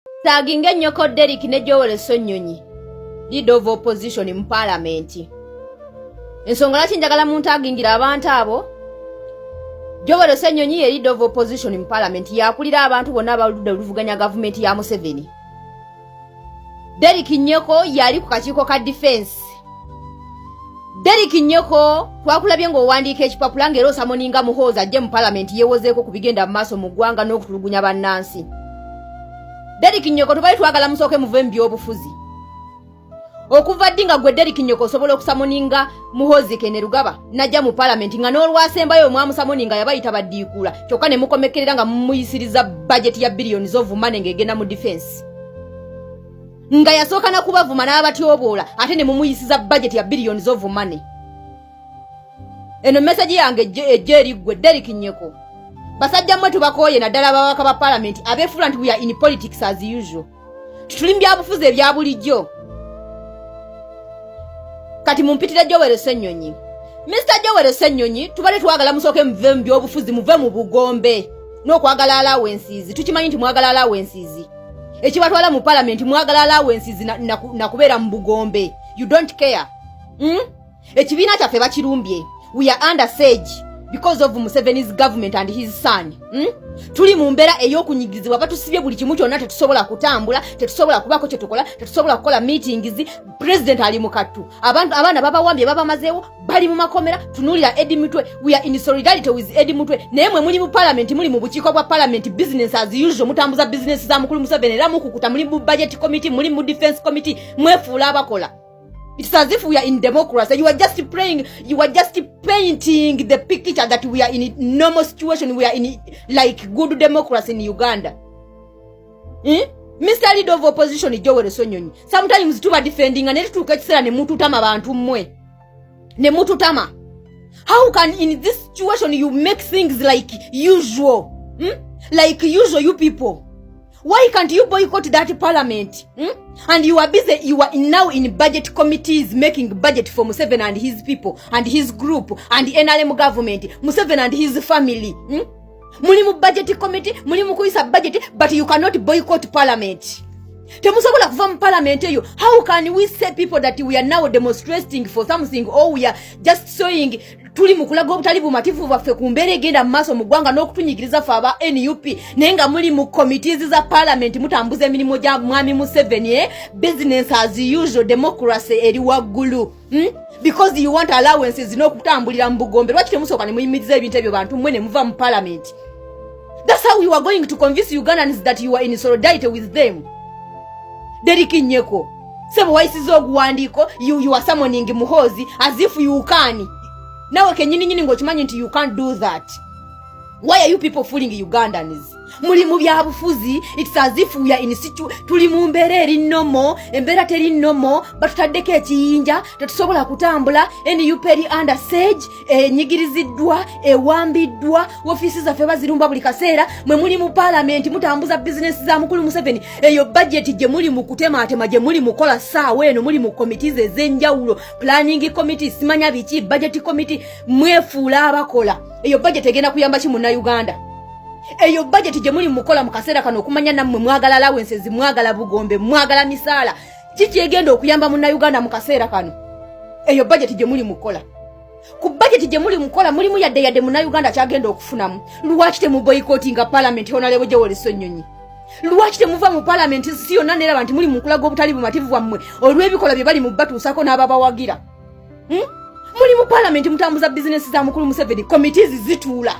Taginga ennyoko Derrick ne Joel Ssenyonyi, leader of opposition mu paalamenti. Ensonga lwaki njagala muntagingira abantu abo, Joel Ssenyonyi ye leader of opposition mu paalamenti, yakulira abantu bonna abaludde oluvuganya gavumenti ya Museveni. Derrick Nyeko yali ku kakiiko ka defense. Derrick Nyeko, twakulabye ng'owandiika ekipapula ng'era osummoninga Muhoozi ajje mu paalamenti yeewozeeko ku bigenda mu maaso mu ggwanga n'okutulugunya bannansi. Derrick Nyeko, tubali twagala musooke muve mu byobufuzi. Okuva ddi nga gwe Derrick Nyeko osobola okusummoninga Muhoozi Kainerugaba najja mu paalamenti, nga n'olwasembayo mwamusummoninga yabayita baddiikuula, kyokka ne mukomekkerera nga mumuyisiriza bajeti ya billions of money ng'egenda mu defense, nga yasooka na kubavuma n'abatyoboola, ate ne mumuyisiza bajeti ya billions of money? Eno message yange ejja eri ggwe Derrick Nyeko. Basajja mmwe, tubakooye, naddala ababaka ba paalamenti abeefuula nti we are in politics as usual. Tituli mu byabufuzi ebya bulijjo. Kati mumpitire Joel Ssenyonyi. Mr Joel Ssenyonyi, tubadde twagala musooke muve mu byobufuzi, muve mu bugombe n'okwagala allowances. Tukimanyi nti mwagala allowances. Ekibatwala mu paalamenti, mwagala allowances na kubeera mu bugombe. You don't care? Ekibiina kyaffe bakirumbye. We are under siege because of Museveni's government and his son? Tuli mu mbeera ey'okunyigirizibwa, batusibye buli kimu kyonna, tetusobola kutambula, tetusobola kubaako kye tukola, tetusobola kukola meetings. President ali mu kattu, abantu abaana babawambye, babamazeewo, bali mu makomera. Tunuulira Eddie Mutwe. We are in solidarity with Eddie Mutwe, naye mwe muli mu parliament, muli mu bukiiko bwa parliament, business as usual, mutambuza business za mukulu Museveni, era mukukuta. Muli mu budget committee, muli mu defense committee, mwefuula abakola. It's as if we are in democracy. You are just praying, you are just painting the picture that we are in a normal situation, we are in like good democracy in Uganda. Eh? Mr Leader of Opposition Joel Ssenyonyi, sometimes tuba defending ne tutuuka ekiseera ne mututama. Bantu mmwe, ne mututama. How can in this situation you make things like usual? Like usual, you people. Why can't you boycott that parliament? And you are busy, you are now in budget committees making budget for Museveni and his people and his group and the NRM government, Museveni and his family. Muli mu budget committee, muli mu kuyisa budget, but you cannot boycott parliament. Temusobola kuva mu parliament eyo. How can we say people that we are now demonstrating for something, or we are just saying tuli mu kulaga obutali bumativu bwaffe ku mbeera egenda mu maaso mu ggwanga n'okutunyigiriza ffe aba NUP, naye nga muli mu committees za parliament mutambuza emirimu gya mwami Museveni, eh? Business as usual, democracy eri waggulu? Because you want allowances n'okutambulira mu bugombe. Lwaki temusooka ne muyimiriza ebintu ebyo, bantu mmwe, ne muva mu parliament? That's how you are going to convince Ugandans that you are in solidarity with them. Derrick Nyeko, sebo, wayisiza oguwandiiko, you are summoning Muhoozi as if you can. Nawe kenyini nyini ng'okimanyi nti you can't do that. Why are you people fooling Ugandans? Muli mu byabufuzi, it's as if we are in situ, tuli mu mbeera eri normal. Embeera teri normal. Batutaddeko ekiyinja, tetusobola kutambula. NUP eri under siege, enyigiriziddwa, ewambiddwa, ofiisi zaffe bazirumba buli kaseera. Mwe muli mu paalamenti mutambuza bizinesi za mukulu Museveni. Eyo budget gye muli mu kutematema, gye muli mukola saawa eno, muli mu committees ez'enjawulo, planning committee, simanya biki, budget committee, mwefuula abakola. Eyo budget egenda kuyamba ki Munnayuganda? Eyo budget gye muli mukola mu kaseera kano, okumanya nammwe mwagala allowances, mwagala bugombe, mwagala misaala, kiki egenda okuyamba Munnayuganda mu kaseera kano? Eyo budget gye muli mukola, ku budget gye muli mukola mulimu yadde yadde Munnayuganda kyagenda okufunamu? Lwaki temuboycottinga parliament, Honorable Joel Ssenyonyi? Lwaki temuva mu parliament si yonna neraba nti muli mukulaga obutali bumativu bwammwe olw'ebikolwa bye bali mu batuusako n'ababawagira? Muli mu parliament mutambuza bizinesi za mukulu Museveni. Committees zituula,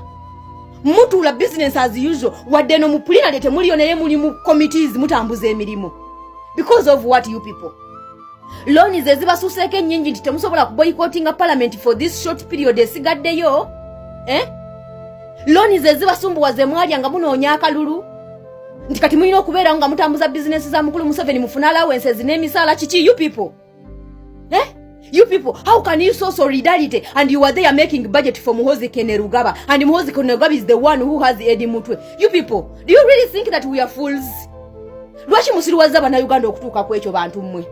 mutuula business as usual. Wadde no mu plenary temuliyo, naye muli mu committees mutambuza emirimu. Because of what, you people? Loans ezibasuuseeko ennyingi nti temusobola kuboycottinga parliament for this short period esigaddeyo, eh? Loans ezibasumbuwa ze mwalya nga munoonya akalulu, nti kati mulina okubeerawo nga mutambuza bizinesi za mukulu Museveni, mufune allowances n'emisaala. Kiki, you people, eh? You people, how can you show solidarity and you are there making budget for Muhoozi Kainerugaba, and Muhoozi Kainerugaba is the one who has Eddie Mutwe? You people, do you really think that we are fools? Lwaki musiriwazza Bannayuganda okutuuka ku ekyo, bantu mmwe?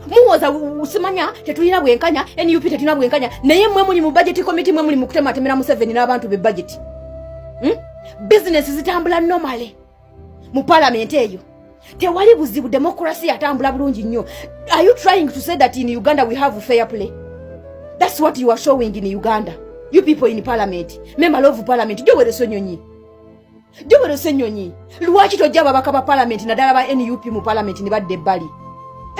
Muwoza simanya tetulina bwenkanya, NUP tetulina bwenkanya, naye mmwe muli mu budget committee, mwe muli mu kutematemera Museveni n'abantu be budget? Business zitambula normally. Mu palamenti eyo tewali buzibu, democracy atambula bulungi nnyo. Are you trying to say that in Uganda we have fair play? That's what you are showing in Uganda, you people in parliament, member of parliament Joel Ssenyonyi. Joel Ssenyonyi, lwaki tojja ababaka ba palamenti, naddala ba NUP mu palamenti, ne badda ebbali?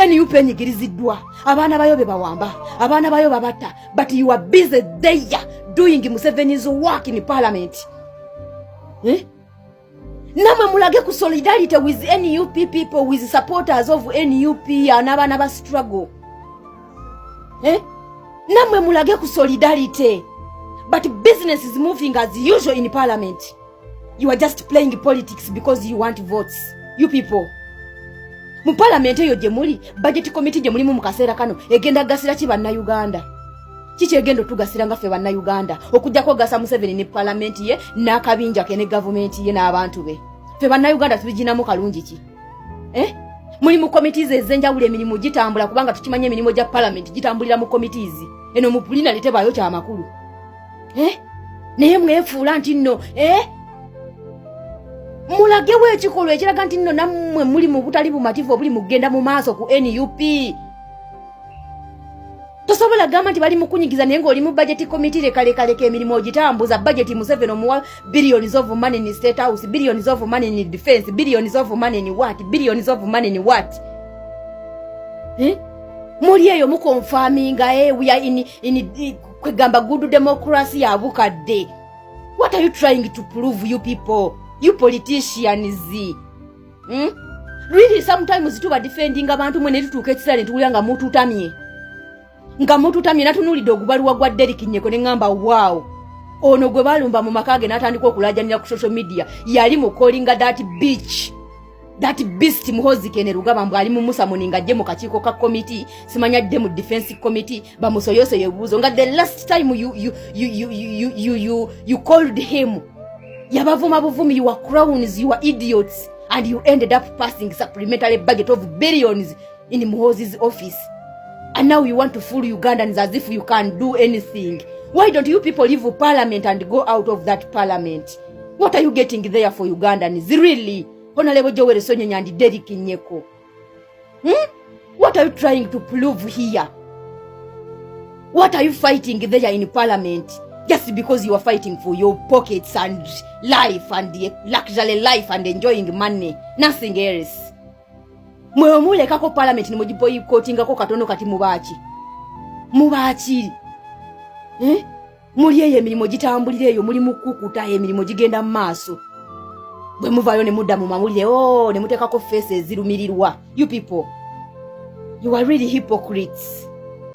NUP enyigiriziddwa, abaana bayo be bawamba, abaana bayo babatta, but you are busy there doing Museveni's work in parliament, eh? Namwe mulage ku solidarity with NUP people, with supporters of NUP n'abaana ba struggle, eh? Namwe mulage ku solidarity, but business is moving as usual in parliament. You are just playing politics because you want votes, you people. Mu palamenti eyo gye muli, budget committee gye mulimu mu kaseera kano egenda gasira ki Bannayuganda? Kiki egenda otugasira nga ffe Bannayuganda, okugjako gasa Museveni ne palamenti ye n'akabinja ke ne gavumenti ye n'abantu be? Ffe Bannayuganda tubiginamu kalungi ki, eh? Muli mu committees ez'enjawulo, emirimu gitambula, kubanga tukimanya emirimu gya palamenti gitambulira mu committees. Eno mu plenary tebaayo kyamakulu, eh? Naye mwefuula nti nno, eh? Mulagewo ekikolwa ekiraga nti nno nammwe muli mu butali bumativu obuli mu kugenda mu maaso ku NUP. Tosobola gamba nti bali mukunyigiza, naye ng'oli mu budget committee. Lekalekaleka emirimu ogitambuza budget. Museveni omuwa billions of money in State House, billions of money in defense, billions of money in what, billions of money in what, eh? Muli eyo muconfirminga, eh, we are in kwegamba good democracy ya bukadde. What are you trying to prove, you people, you politicians, Really, sometimes tuba defending abantu mwe ne tutuuka ekiseera ne tuwulira nga mututamye, nga mututamye. Natunuulidde ogubaluwa gwa Derrick Nyeko ne ŋŋamba, "Wow, ono gwe balumba mu maka ge n'atandika okulajanira ku social media, yali mukolinga that bitch, that beast Muhozi Kainerugaba, mbu ali mu musamoni nga ajje mu kakiiko ka committee, simanya adde mu defense committee bamusoyosoyo ebibuuzo." Nga the last time you called him, yabavuma buvumi, "You are clowns, you are idiots," and you ended up passing supplementary budget of billions in Muhozi's office. And now you want to fool Ugandans as if you can do anything. Why don't you people leave parliament and go out of that parliament? What are you getting there for Ugandans, really, Honorable Joel Ssenyonyi and Derrick Nyeko, What are you trying to prove here? What are you fighting there in parliament? Just because you are fighting for your pockets and life and the luxury life and enjoying money, nothing else. Mwe mulekako parliament nemugiboycottingako katono, kati mubaaki? Mubaaki, eh? Muli eyo, emirimu gitambulira eyo, muli mukukuta, emirimu gigenda mu maaso. Bwe muvaayo ne mudda mu mawulire, o ne muteekako face ezirumirirwa. You people, you are really hypocrites.